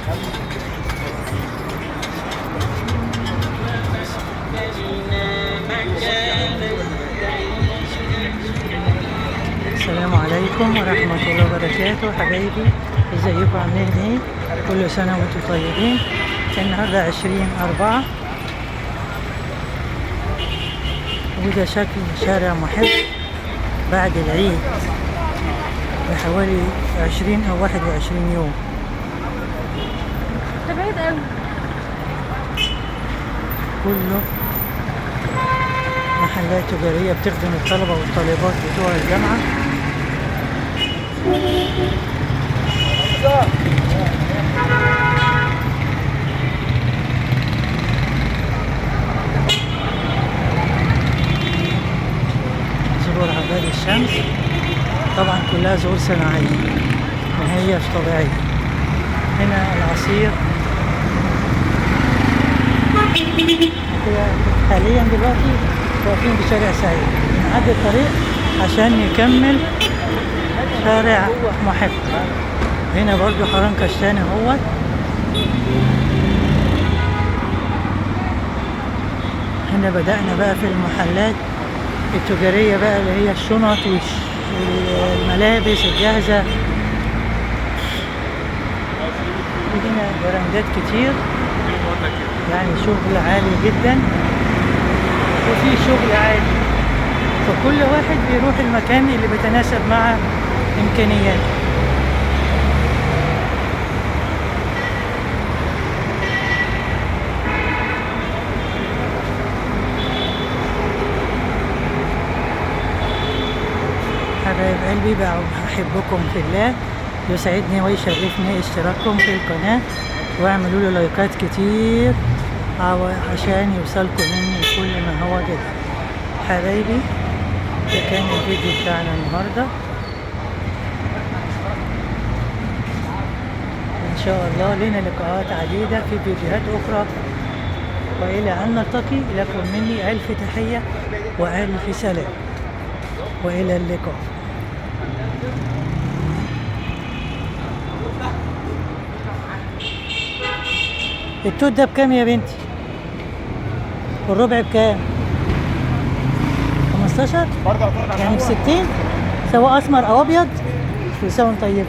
السلام عليكم ورحمة الله وبركاته. حبايبي ازيكم عاملين ايه؟ كل سنة وانتم طيبين. النهاردة 20/4، وده شكل شارع محب بعد العيد بحوالي 20 أو 21 يوم. ده بعيد قوي. كله محلات تجارية بتخدم الطلبة والطالبات بتوع الجامعة. زهور عباد الشمس، طبعا كلها زهور صناعية ما هيش طبيعية. هنا العصير حاليا دلوقتي واقفين بشارع سعيد، بنعدي الطريق عشان نكمل شارع محب. هنا برضو حرام كشتان اهوت. هنا بدأنا بقى في المحلات التجارية بقى اللي هي الشنط والملابس الجاهزة. هنا براندات كتير، يعني شغل عالي جدا وفي شغل عالي، فكل واحد بيروح المكان اللي بيتناسب مع إمكانياته. حبايب قلبي، بحبكم في الله، يسعدني ويشرفني اشتراككم في القناة، واعملوا لي لايكات كتير عشان يوصلكم مني كل ما هو جديد. حبايبي ده كان الفيديو بتاعنا النهارده، ان شاء الله لنا لقاءات عديدة في فيديوهات اخرى، والى ان نلتقي لكم مني الف تحية والف سلام، والى اللقاء. التوت ده بكام يا بنتي؟ والربع بكام؟ 15؟ يعني ب60 سواء اسمر او ابيض. كل سنة وانت طيب.